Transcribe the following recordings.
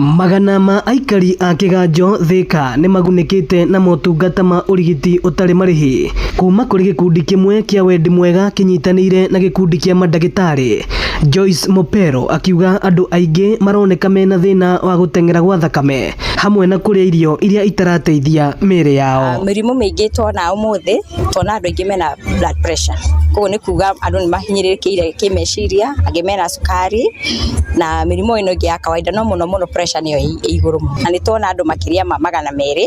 Magana ma aikari a Kiganjo Thika nĩmagunĩkĩte na motungata ma ũrigiti ũtarĩ marĩhi kuma kũrĩ gĩkundi kĩmwe kĩa wendi mwega kĩnyitanĩire na gĩkundi kĩa mandagĩtarĩ. Joyce Mopero akiuga andũ aingĩ maroneka mena thĩna wa gũteng'era gwa thakame hamwe na kũrĩa irio iria itarateithia mĩĩrĩ yao. Mĩrimũ mĩingĩ tuona ũmũthĩ, tuona andũ aingĩ mena blood pressure, koguo nĩ kuga andũ nĩ mahinyĩrĩrĩkĩire kĩmeciria, angĩ mena cukari na mĩrimũ ĩno ĩngĩ ya kawaida, no mũno mũno pressure nĩyo ĩ igũrũ mũno. Na nĩ tuona andũ makĩria ma 200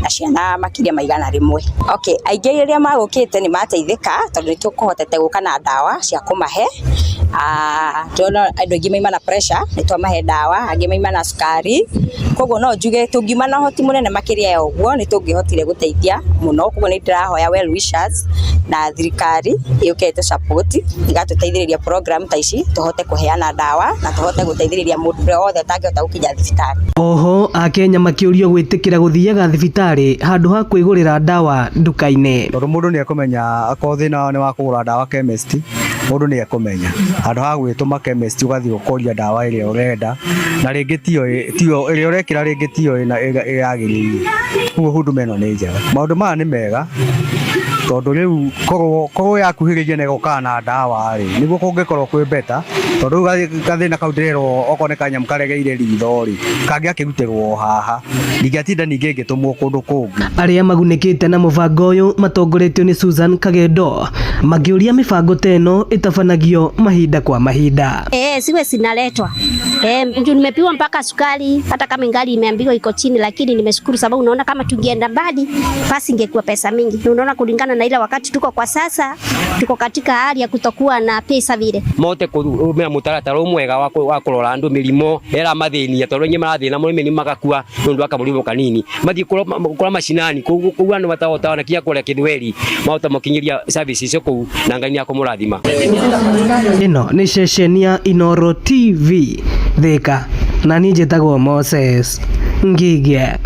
na ciana makĩria ma 100. Okay, aingĩ arĩa magũkĩte nĩ mateithĩka tondũ nĩ tũkũhotete gũka na ndawa cia kũmahe. Tuona andũ aingĩ maima na pressure, nĩ twamahe ndawa, angĩ maima na cukari, koguo no njuge tũngiuma na ũhoti mũnene makĩria ya ũguo nĩ tũngĩhotire gũteithia mũno. Koguo nĩ ndĩrahoya well wishers na thirikari yũke ĩtũ support, ĩgatũteithĩrĩria program ta ici tũhote kũheana ndawa na tũhote gũteithĩrĩria mũndũ ũrĩa wothe ũtangĩhota gũkinya thibitarĩ. Oho akenya makĩũrio gwĩtĩkĩra gũthiaga thibitarĩ handũ ha kwĩgũrĩra ndawa nduka-inĩ. Tondũ mũndũ nĩ ekũmenya akorwo thĩna nĩ wa kũgũra ndawa chemist, mũndũ nĩ ekũmenya handũ ha gwĩtũma chemist ũgathiĩ ũkoria ndawa ĩrĩa ũrenda na rĩngĩ tiyo tiyo ĩrĩa ũrekĩra, rĩngĩ tiyo ĩna yagĩrĩire. Koguo huduma ĩno nĩ njega. Maũndũ maya nĩ mega tondũ rĩu korwo yakuhĩrĩria na ĩgokaga na ndawa rĩ, nĩguo kũngĩkorwo kwĩ better, tondũ rĩu gathĩna kau ndĩrerwo okorwo nĩ kanyamũ karegeire ritho rĩ, kangĩakĩrutĩrwo o haha, ndingĩatinda ningĩ ngĩtũmwo kũndũ kũngĩ. Arĩa magunĩkĩte na mũbango ũyũ matongoretio nĩ Susan Kagendo makĩũria mĩbango ta ĩno ĩtabanagio mahinda kwa mahinda. Eh, ziwe zinaletwa. Eh, juu nimepigwa mpaka sukari, hata kama ingali imeambiwa iko chini, lakini nimeshukuru sababu unaona kama tungeenda mbali basi ingekuwa pesa mingi. Na unaona kulingana na ile wakati tuko kwa sasa, tuko katika hali ya kutokuwa na pesa vile. Mote kũrũmĩrĩra mũtaratara mwega wa kũrora andũ mĩrimũ ĩramathĩnia, tondũ aingĩ marathĩna mũno mĩrimũ magakua nĩ ũndũ wa kamũrimũ kanini. Mathiĩ kũrĩa macinani kũu kũu andũ matahota ona kinya kũrĩa Kĩthweri, mahota makinyĩria service icio kũu na Ngai nĩ akũmũrathima. Ĩno nĩ ceceni ya Inooro TV Thika na niĩ njĩtagwo Moses Ngige.